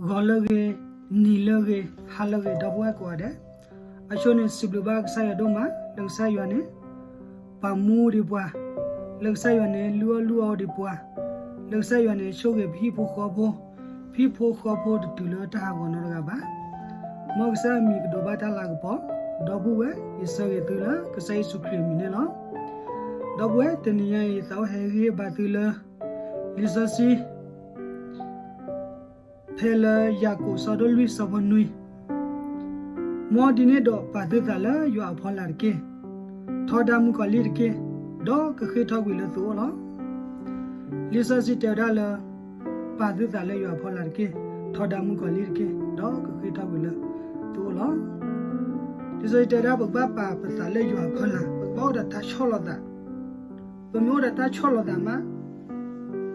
ဂီၤလၢအဂ့ၤ, နံၤလၢအဂ့ၤ, ဟါလၢအဂ့ၤ ဒီပုၢ်ဝဲၢ်ကိးဂၤဒဲး, အဆိန့ၣ် စံးဘျုးဘၣ်ကစၢ်ယွၤဒိၣ်မး လၢကစၢ်ယွၤန့ၣ် ပာ်မူဒံးပှၤ, လၢကစၢ်ယွၤန့ၣ် လုၢ်အီၣ်လုၢ်အီဒံးပှၤ, လၢကစၢ်ယွၤန့ၣ် ဆိၣ်ဂ့ၤပဟံၣ်ဖိဃီဖိ, ဟံၣ်ဖိဃီဖိတတုၤလၢတၢ်ဟးဂီၤနီတဂၤဘၣ်. မ်ကစၢ်အမံၤကဒိးဘၣ်တၢ်လၤကပီၤ, ဒီပုၢ်ဝဲၢ် ယဆၢဂ့ၤသုလၢကစၢ်ယ့ၣ်ၡူးခရံာ်အမံၤန့ၣ်လီၤ. ဒီပုၢ်ဝဲၢ် တနံၤညါအံၤ သးအိၣ်ဟဲဟ့ၣ်ဂံၢ်ဟ့ၣ်ဘါသုလၢ လံာ်စီဆှံ ဖဲလၢယၤကိာ်အဆၢဒိၣ်လွံၢ်အဆၢဖိနွံ, မ်ဒ်န့ၣ်ဒီးပာ်သုသးလၢယွၤအဖီလာ်တက့ၢ်. ထီဒါမုၣ်ကီၤလံၢ်တက့ၢ်, ဒီးကဃ့ၢ်ထီၣ်ကွံာ်လၢသုအိၣ်လီၤ. လံာ်စီဆှံတဲဝဲဒၣ်လၢ ပာ်သုသးလၢယွၤအဖီလာ်တက့ၢ်, ထီဒါမုၣ်ကီၤလံၢ်တက့ၢ်, ဒီးကဃ့ၢ်ထီၣ်ကွံာ်လၢသုအိၣ်လီၤ. လံာ်စီဆှံတဲဝဲဒၣ် ပကဘၣ်ပာ်ပသးလၢယွၤအဖီလာ်, ပကဘၣ်အိၣ်ဒီးတၢ်ဆီၣ်လီၤသး, ပမ့ၢ်အိၣ်ဒီးတၢ်ဆီၣ်လီၤသးမး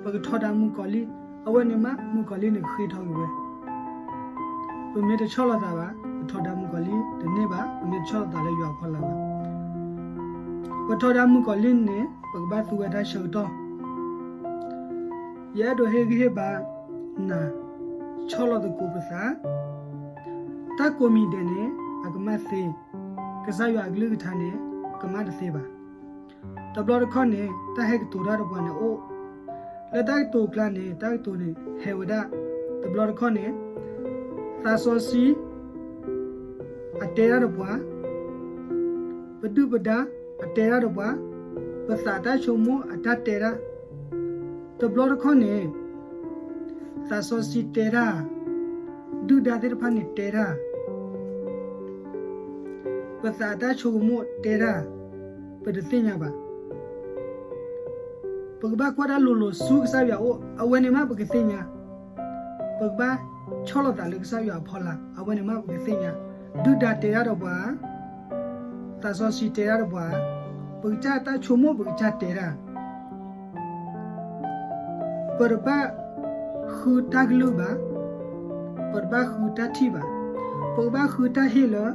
ပကထီဒါမုၣ်ကီၤလံၢ်, အဝဲန့ၣ်မး မုၣ်ကီၤလံၢ်န့ၣ်ကဃ့ၢ်ထီၣ်ကွံာ်ဝဲ. ပမ့ၢ်တဆီၣ်လီၤသးဘၣ် ပထီဒါမုၣ်ကီၤလံၢ်တန့ၢ်ဘၣ်, ပမ့ၢ်တဆီၣ်လီၤသးလၢယွၤအဖီလာ်ဘၣ်. ပထီဒါမုၣ်ကီၤလံၢ်န့ၣ် ပကဘၣ်သူဝဲတၢ်ဆၢကတီၢ် ယအဲၣ်ဒိးဟ့ၣ်ဂံၢ်ဟ့ၣ်ဘါနၤ, ဆီၣ်လီၤသကိးပသး, တၢ်ကိးမံၤဒဲးန့ၣ် အကမၣ်သ့, ကစၢ်ယွၤအကလုၢ်ကထါန့ၣ် ကမၣ်တသ့ဘၣ်. တဘျီတခီၣ်န့ၣ် တၢ်ဟဲကတိၤတၢ်ဒီးပှၤန့ၣ်အိၣ်, လၢတၢ်ကတိၤအကျါန့ၣ် တၢ်ကတိၤန့ၣ်ဟဲဝဲဒၣ်, တဘျီတခီၣ်န့ၣ် သးစီဆှံ အတဲတၢ်ဒီးပှၤ, ပဒုၣ်ပဒါ အတဲတၢ်ဒီးပှၤ, ပသးတၢ်ဆိကမိၣ်အတၢ်တဲတၢ်, တဘျီတခီၣ်န့ၣ် သးစီဆှံတဲတၢ်, ဒုၣ်ဒါသ့ၣ်တဖၣ်န့ၣ်တဲတၢ်, ပသးတၢ်ဆိကမိၣ်တဲတၢ်, ပတသ့ၣ်ညါဘၣ်. ပကဘၣ်ကွၢ်တၢ်လိၤလိၤဆူကစၢ်ယွၤအအိၣ်, အဝဲန့ၣ်မးပကသ့ၣ်ညါ. ပကဘၣ်ဆီၣ်လီၤသးလၢကစၢ်ယွၤအဖီလာ်, အဝဲန့ၣ်မးပကသ့ၣ်ညါ. ဒုၣ်ဒါတဲတၢ်ဒီးပှၤ, သးစီဆှံတဲတၢ်ဒီးပှၤ, ပကစၢ်တၢ်ဆိကမိၣ် ပကစၢ်တဲတၢ်, ပတဘၣ်ဃုတၢ်ကလုၢ်ဘၣ်, ပတဘၣ်ဃုတၢ်ထံၣ်ဘၣ်. ပကဘၣ်ဃုတၢ်ဟ့ၣ်လၢ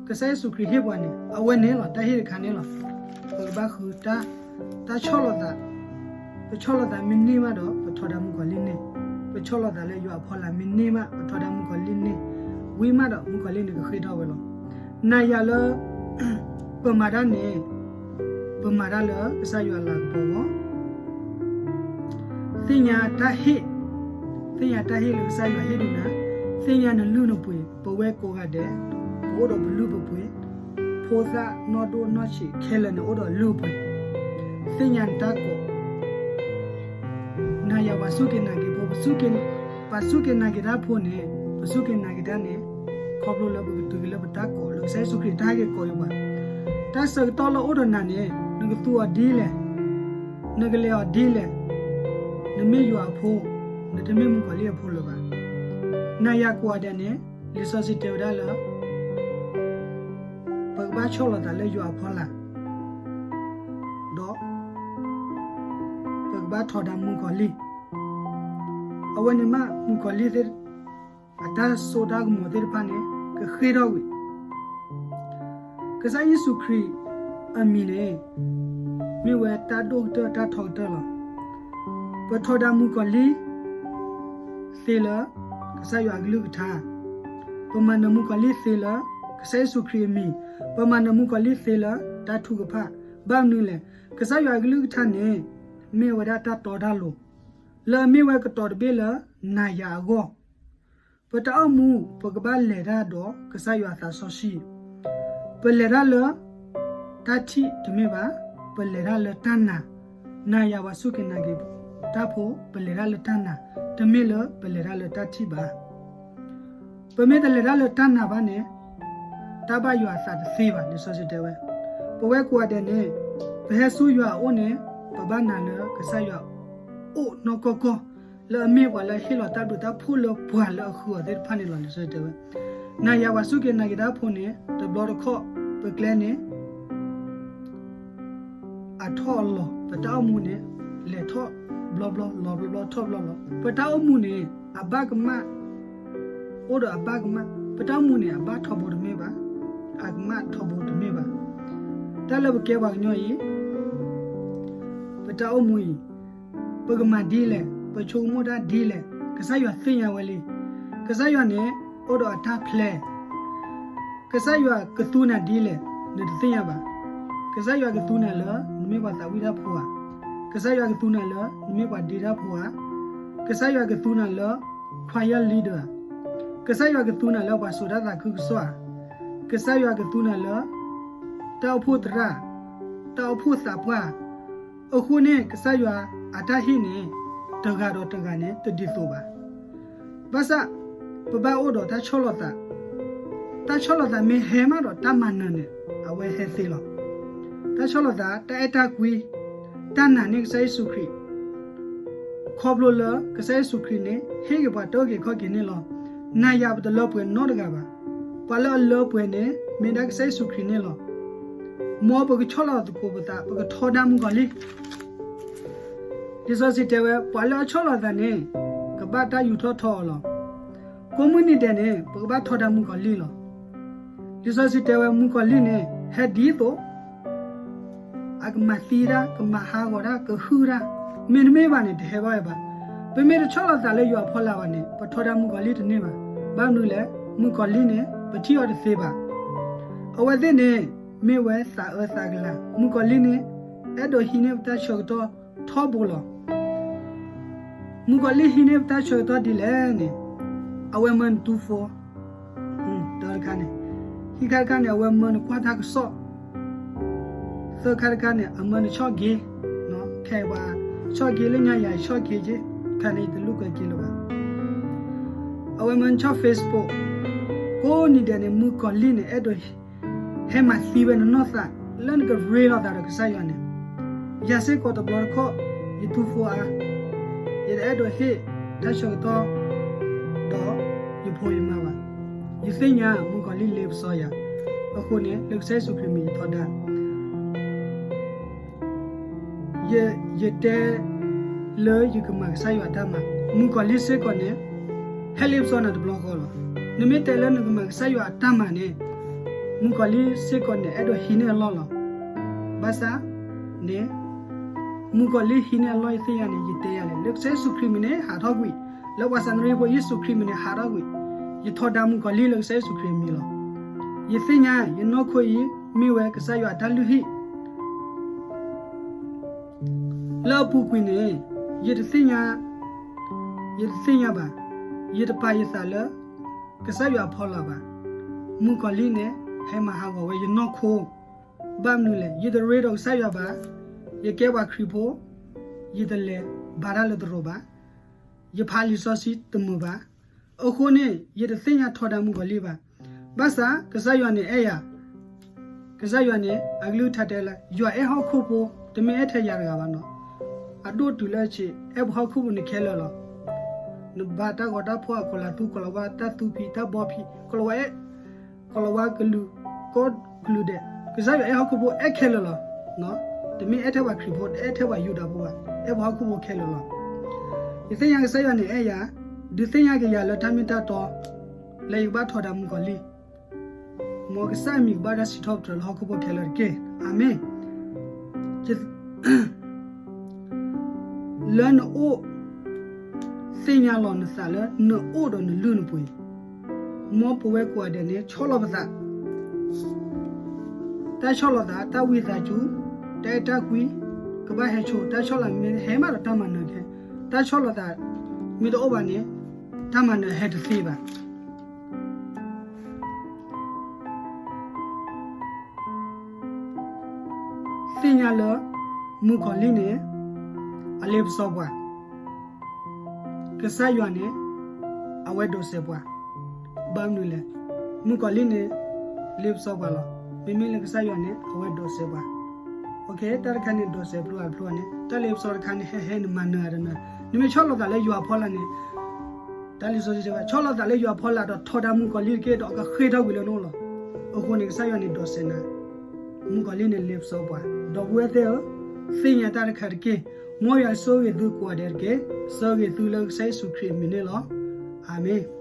ကစၢ်ယ့ၣ်ၡူးခရံာ်ဟ့ၣ်ပှၤန့ၣ် အဝဲန့ၣ်လီၤ. တၢ်ဟ့ၣ်တခါန့ၣ်လီၤ. ပကဘၣ်ဃုတၢ်, တၢ်ဆီၣ်လီၤသး, ပဆီၣ်လီၤသးမ့ၢ်န့ၢ်ဘၣ်ဒီး ပထီဒါမုၣ်ကီၤလံၢ်န့ၢ်, ပဆီၣ်လီၤသးလၢယွၤအဖီလာ်မ့ၢ်န့ၢ်ဘၣ် ပထီဒါမုၣ်ကီၤလံၢ်န့ၢ်, ဝံၤမးဒီးမုၣ်ကီၤလံၢ်န့ၣ်ကဃ့ၢ်ထီၣ်ဝဲလီၤ. နၤယၤလၢ ပမၤတၢ်န့ၣ် ပမၤတၢ်လၢကစၢ်ယွၤအလၤကပီၤအဂီၢ်, သ့ၣ်ညါတၢ်ဟ့ၣ်, သ့ၣ်ညါတၢ်ဟ့ၣ်လၢကစၢ်ယွၤဟ့ၣ်ဒုးနၤ, သ့ၣ်ညါနလုၢ်နပှ့ၤ, ပဝဲကိးဂၤဒဲး ပအိၣ်ဒီးပလုၢ်ပပှ့ၤ, ဖိသၣ်နီၢ်ဒိၣ်နီၢ်ဆံးခဲလၢာ်န့ၣ် အိၣ်ဒီးအလုၢ်အပှ့ၤ, သ့ၣ်ညါနတၢ်ကိး နၤယၤပှၤစူၢ်က့ၤနာ်က့ၤဖိ, ပစူၢ်က့ၤနာ်က့ၤတၢ်ဖိန့ၣ်, ပစူၢ်က့ၤနာ်က့ၤတၢ်န့ၣ် ခီဖျိလၢပကတုၤက့ၤလၢပတၢ်ကိးလၢကစၢ်ယ့ၣ်ၡူးခရံာ်တၢ်ဟဲက့ၤကိးအံၤပှၤ, တၢ်ဆၢကတီၢ်လၢအိၣ်ဒီးနၤန့ၣ် နကသူအီၤဒ်လဲၣ်, နကလဲၤအီၤဒ်လဲၣ်, နမ့ၢ်ယွၤအဖိ, နတမ့ၢ်မုၣ်ကီၤလံၢ်အဖိလၢၤဘၣ်. နၤယၤကိးဂၤဒဲးန့ၣ် လံာ်စီဆှံတဲဝဲဒၣ်လၢ ပကဘၣ်ဆီၣ်လီၤသးလၢယွၤအဖီလာ်, ဒီး ပကဘၣ်ထီဒါမုၣ်ကီၤလံၢ်, အဝဲန့ၣ်မး မုၣ်ကီၤလံၢ်သ့ၣ် အတၢ်စိတၢ်ကမီၤသ့ၣ်တဖၣ်န့ၣ် ကဃ့ၢ်ထီၣ်ကွံာ် ကစၢ်ယ့ၣ်ၡူးခရံာ်အမံၤန့ၣ် မ့ၢ်ဝဲတၢ်ဒိၣ်ကတၢၢ်တၢ်ထီကတၢၢ်လီၤ. ပထီဒါမုၣ်ကီၤလံၢ်သ့လၢ ကစၢ်ယွၤအကလုၢ်ကထါ, ပမၤနၢၤမုၣ်ကီၤလံၢ်သ့လၢ ကစၢ်ယ့ၣ်ၡူးခရံာ်အမံၤ, ပမၤနၢၤမုၣ်ကီၤလံၢ်သ့လၢ တၢ်ထုကဖၣ်, ဘၣ်မနုၤလဲၣ်, ကစၢ်ယွၤအကလုၢ်ကထါန့ၣ် မ့ၢ်ဝဲဒၣ်တၢ်တီတၢ်လိၤ, လၢအမ့ၢ်ဝဲကတီၤတဘ့ၣ်လၢ နၤယၤအဂီၢ် ပတၢ်အိၣ်မူ ပကဘၣ်လဲၤတၢ်ဒီးကစၢ်ယွၤအသးစီဆှံ, ပလဲၤတၢ်လၢ တၢ်ထံၣ်တမ့ၢ်ဘၣ်, ပလဲၤတၢ်လၢတၢ်နာ်, နၤယၤပှၤစူၢ်က့ၤနာ်က့ၤတၢ်ဖိ ပလဲၤတၢ်လၢတၢ်နာ်, တမ့ၢ်လၢပလဲၤတၢ်လၢတၢ်ထံၣ်ဘၣ်. ပမ့ၢ်တလဲၤတၢ်လၢတၢ်နာ်ဘၣ်န့ၣ် တၢ်ဘၣ်ယွၤအသးတသ့ဘၣ် လံာ်စီဆှံတဲဝဲ. ပဝဲကိးဂၤဒဲးန့ၣ် ပဟဲဆူယွၤအအိၣ်န့ၣ် ပဘၣ်နာ်လၢကစၢ်ယွၤအိၣ်နီၢ်ကီၢ်ကီၢ်, လၢအမ့ၢ်ပှၤလၢအဟ့ၣ်လီၤတၢ်ဘျုးတၢ်ဖှိၣ်လၢပှၤလၢအဃုအီၤသ့ၣ်တဖၣ်န့ၣ်လီၤ. လံာ်စီဆှံတဲဝဲ နၤယၤပှၤစူၢ်က့ၤနာ်က့ၤတၢ်ဖိန့ၣ် တဘျီတခီၣ် ပကျဲန့ၣ် အထီၣ်အလီၤ, ပတၢ်အိၣ်မူန့ၣ် လဲၤထီၣ်ဘျီဘျီလီၤဘျီဘျီထီၣ်ဘျီလီၤ. ပတၢ်အိၣ်မူန့ၣ် အဘၣ်ကမၣ် အိၣ်ဒီးအဘၣ်ကမၣ်, ပတၢ်အိၣ်မူန့ၣ် အဘၣ်ထီဘိတမ့ၢ်ဘၣ်, အကမၣ်ထီဘိတမ့ၢ်ဘၣ်. တၢ်လၢပကဲပှၤကညီအံၤ ပတၢ်အိၣ်မူအံၤ ပကမၤဒ်လဲၣ်, ပဆိကမိၣ်တၢ်ဒ်လဲၣ်, ကစၢ်ယွၤသ့ၣ်ညါဝဲလံ. ကစၢ်ယွၤန့ၣ် အိၣ်ဒီးအတၢ်ဖျဲး, ကစၢ်ယွၤကသူနၤဒ်လဲၣ် နတသ့ၣ်ညါဘၣ်. ကစၢ်ယွၤကသူနၤလၢ နမ့ၢ်ပှၤသးဝံၣ်တၢ်ဖိဧါ, ကစၢ်ယွၤကသူနၤလၢ နမ့ၢ်ပှၤဒ့တၢ်ဖိဧါ, ကစၢ်ယွၤကသူနၤလၢ choir leader ဧါ, ကစၢ်ယွၤကသူနၤလၢပှၤစိာ်တၢ်သးခုကစီၣ်ဧါ, ကစၢ်ယွၤကသူနၤလၢ တၢ်အိၣ်ဖှိၣ်သရၣ်, တၢ်အိၣ်ဖှိၣ်သးပှၢ်, အဃိန့ၣ် ကစၢ်ယွၤအတၢ်ဟ့ၣ်န့ၣ် တဂၤဒီးတဂၤန့ၣ် တဒ်သိးဘၣ်. ဘၣ်ဆၣ် ပဘၣ်အိၣ်ဒီးတၢ်ဆီၣ်လီၤသး, တၢ်ဆီၣ်လီၤသးမ့ၢ်ဟဲမးဒီးတၢ်မၤနၢၤန့ၣ် အဝဲဟဲသ့လီၤ. တၢ်ဆီၣ်လီၤသး, တၢ်အဲၣ်တၢ်ကွံ, တၢ်နာ်န့ၢ်ကစၢ်ယ့ၣ်ၡူးခရံာ် ခီဖျိလၢကစၢ်ယ့ၣ်ၡူးခရံာ်န့ၣ် ဟ့ၣ်က့ၤပှၤတၢ်အုၣ်က့ၤခီၣ်က့ၤန့ၣ်လီၤ. နၤယၤပတလၢပှဲၤနီတဂၤဘၣ်. ပှၤလၢအလၢပှဲၤန့ၣ် မ့ၢ်ဒၣ်ကစၢ်ယ့ၣ်ၡူးခရံာ်န့ၣ်လီၤ. မ်ပကဆီၣ်လီၤသကိးပသး, ပကထီဒါမုၣ်ကီၤလံၢ်. လံာ်စီဆှံတဲဝဲ ပှၤလၢအဆီၣ်လီၤသးန့ၣ် ကဘၣ်တၢ်ယူၤထီၣ်ထီအီၤလီၤ. ကိးမုၢ်နံၤဒဲးန့ၣ် ပကဘၣ်ထီဒါမုၣ်ကီၤလံၢ်လီၤ. လံာ်စီဆှံတဲဝဲ မုၣ်ကီၤလံၢ်န့ၣ် ဟဲဒ်သိး အကမၤသံတၢ်, ကမၤဟးဂီၤတၢ်, ကဟုၣ်တၢ်, မ့တမ့ၢ်ဘၣ်န့ၣ် တဟဲဘၣ်ဝဲဘၣ်. ပမ့ၢ်တဆီၣ်လီၤသးလၢယွၤအဖီလာ်ဘၣ်န့ၣ် ပထီဒါမုၣ်ကီၤလံၢ်တန့ၢ်ဘၣ်. ဘၣ်မနုၤလဲၣ်, မုၣ်ကီၤလံၢ်န့ၣ် ပထံၣ်အီၤတသ့ဘၣ်. အဝဲသ့ၣ်န့ၣ် မ့ၢ်ဝဲသးအၢသးကလၤ. မုၣ်ကီၤလံၢ်န့ၣ် အဲၣ်ဒိးဟံးန့ၢ်ပတၢ်ဆၢကတီၢ်ထီဘိလီၤ. မုၣ်ကီၤလံၢ်ဟံးန့ၢ်ပတၢ်ဆၢကတီၢ်ဒ်လဲၣ်န့ၣ် အဝဲမၢနတူၢ်ဖိ, တၢ်တခါန့ၣ်, ခံခါတခါန့ၣ် အဝဲမၢနကွၢ်တၢ်ကစီၣ်, သၢခါတခါန့ၣ် အမၢနဆီၣ်ဂ့ၤ, ခဲအံၤပှၤဆီၣ်ဂ့ၤလၢညါယၤ ယဆီၣ်ဂ့ၤက့ၤ, ခါန့ၣ်ယတလူၢ်ကွဲက့ၤလၢၤဘၣ်. အဝဲမၢနဆီၣ် Facebook, ကိးနံၤဒဲးန့ၣ် မုၣ်ကီၤလံၢ်န့ၣ် အဲၣ်ဒိး ဟဲမၤသံဝဲနနီၢ်သး လၢနကရ့လိာ်သးဒီးကစၢ်ယွၤန့ၣ်, ယၤစ့ၢ်ကီးတဘျီတခီၣ် ယတူၢ်ဖိအါ, ယတအဲၣ်ဒိးဟ့ၣ်တၢ်ဆၢကတီၢ် ဒီးယဖိယမါဘၣ်. ယသ့ၣ်ညါမုၣ်ကီၤလံၢ်လ့ပစီယၤ, အဃိန့ၣ် လၢကစၢ်ယ့ၣ်ၡူးခရံာ်မံၤယထီဒါ ယ, ယတဲလၢယကမၤကစၢ်ယွၤအတၢ်မၤ, မုၣ်ကီၤလံၢ်စ့ၢ်ကီးန့ၣ် ဟဲလ့ပစီနၤတဘျီဃီလီၤ. နမ့ၢ်တဲလၢနကမၤကစၢ်ယွၤအတၢ်မၤန့ၣ်, မုၣ်ကီၤလံၢ်စ့ၢ်ကီးန့ၣ် အဲၣ်ဒိးဟံးန့ၢ်အလီၢ်လီၤ. ဘၣ်ဆၣ်န့ၣ် မုၣ်ကီၤလံၢ်ဟံးန့ၢ်အလီၢ် ယသ့ၣ်ညါန့ၣ် ယတဲယၤလဲၣ်, လၢကစၢ်ယ့ၣ်ၡူးခရံာ်မံၤန့ၣ် ဟးထီၣ်ကွံာ်, လၢပှၤစၤမရံဖိယ့ၣ်ၡူးခရံာ်မံၤန့ၣ် ဟးထီၣ်ကွံာ်, ယထီဒါမုၣ်ကီၤလံၢ်လၢကစၢ်ယ့ၣ်ၡူးခရံာ်မံၤလီၤ. ယသ့ၣ်ညါ ယနီၢ်ခိအံၤ မ့ၢ်ဝဲကစၢ်ယွၤအတၢ်လုၢ်ဟံၣ် လၢအပူၤကွံာ်န့ၣ် ယတသ့ၣ်ညါ, ယတသ့ၣ်ညါဘၣ်, ယတပာ်ယသးလၢ ကစၢ်ယွၤအဖီလာ်ဘၣ်. မုၣ်ကီၤလံၢ်န့ၣ် ဟဲမၤဟးဂီၤဝဲယနီၢ်ခိ, ဘၣ်မနုၤလဲၣ်, ယတရ့ဒီးကစၢ်ယွၤဘၣ်, ယကဲပှၤခရံာ်ဖိ, ယတလဲၤဘါတၢ်လၢသရိာ်ဘၣ်, ယဖးလံာ်စီဆှံတမုာ်ဘၣ်. အဃိန့ၣ် ယတသ့ၣ်ညါထီဒါမုၣ်ကီၤလံၢ်ဘၣ်. ဘၣ်ဆၣ် ကစၢ်ယွၤန့ၣ်အဲၣ်ယၤ, ကစၢ်ယွၤန့ၣ် အကလုၢ်ကထါတဲလၢ ယွၤအဲၣ်ဟီၣ်ခိၣ်ဖိ, တမ့ၢ်အဲၣ်ထဲယၤတဂၤဘၣ်နီၤ, အဒိၣ်တုၤလၢအဆံး, အဲၣ်ပှၤဟီၣ်ခိၣ်ဖိန့ၣ်ခဲလၢာ်လီၤ. နဘါတၢ်ဂီၤတၢ်ဖီၣ်အကီၤလၤသူ, ကီၤလၤဝါတၢ်သူဖံးတၢ်ဘီဖံး, ကီၤလၤဝါအဲၣ်, ကီၤလၤဝါကလုာ်ကိးကလုာ်ဒဲး, ကစၢ်ယွၤအဲၣ်ဟီၣ်ခိၣ်ဖိအဲၣ်ခဲလၢာ်လီၤ. တမ့ၢ်အဲၣ်ထဲပှၤခရံာ်ဖိ, တအဲၣ်ထဲပှၤယူဒၤဖိဘၣ်, အဲၣ်ပှၤဟီၣ်ခိၣ်ဖိခဲလၢာ်လီၤ. ယသ့ၣ်ညါကစၢ်ယွၤန့ၣ်အဲၣ်ယၤ, ဒုးသ့ၣ်ညါက့ၤယၤလၢတၢ်မ့ၢ်တၢ်တီ လၢယကဘၣ်ထီဒါမုၣ်ကီၤလံၢ်, မ်ကစၢ်အမံၤကဘၣ်တၢ်စံးထီၣ်ပတြၢၤလၢဟီၣ်ခိၣ်ဖိခဲလၢာ်တက့ၢ်. အၤမ့ၣ်. လၢနအိၣ်, သ့ၣ်ညါလီၤနသးလၢနအိၣ်ဒီးနလုၢ်နပှ့ၤ, မ်ပဝဲကိးဂၤဒဲးန့ၣ် ဆီၣ်လီၤပသး, တၢ်ဆီၣ်လီၤသး, တၢ်ဝံသးစူၤ, တၢ်အဲၣ်တၢ်ကွံ, ကဘၣ်ဟဲဆိ, တၢ်ဆီၣ်လီၤမ့ၢ်ဟဲမးဒီးတၢ်မၤနၢၤခဲ, တၢ်ဆီၣ်လီၤသးမ့ၢ်တအိၣ်ဘၣ်န့ၣ် တၢ်မၤနၢၤဟဲတသ့ဘၣ်. သ့ၣ်ညါလၢ မုၣ်ကီၤလံၢ်န့ၣ် အလ့ပစီပှၤ, ကစၢ်ယွၤန့ၣ် အဝဲဒိးစဲးပှၤ. ဘၣ်မနုၤလဲၣ်, မုၣ်ကီၤလံၢ်န့ၣ် လ့ပစီပှၤလီၤ. မ့မ့ၢ်လၢကစၢ်ယွၤန့ၣ် အဝဲဒိးစဲးပှၤ. တၢ်တခါန့ၣ် ဒိးစဲးပျိအပျိန့ၣ်, တၢ်လ့ပစီတခါန့ၣ် ဟဲဟဲနမၤနၢၤအတနၢၤ, နမ့ၢ်ဆီၣ်လီၤသးလၢယွၤအဖီလာ်န့ၣ်, တၢ်လံာ်စီဆှံတဲဝဲ ဆီၣ်လီၤသးလၢယွၤအဖီလာ်ဒီးထီဒါမုၣ်ကီၤလံၢ်တက့ၢ်, ဒီးအကဃ့ၢ်ထီၣ်ကွံာ်လၢနအိၣ်လီၤ. အဃိန့ၣ် ကစၢ်ယွၤန့ၣ်ဒိးစဲးနၤ, မုၣ်ကီၤလံၢ်န့ၣ်လ့ပစီပှၤ. ဒီပုၢ်ဝဲၢ်သ့ၣ်ဧၢ, သ့ၣ်ညါတၢ်တခါတက့ၢ်. မ်ယွၤဆိၣ်ဂ့ၤသုကိးဂၤဒဲးတက့ၢ်. ဆိၣ်ဂ့ၤသုလၢကစၢ်ယ့ၣ်ၡူးခရံာ်အမံၤန့ၣ်လီၤ. အၤမ့ၣ်.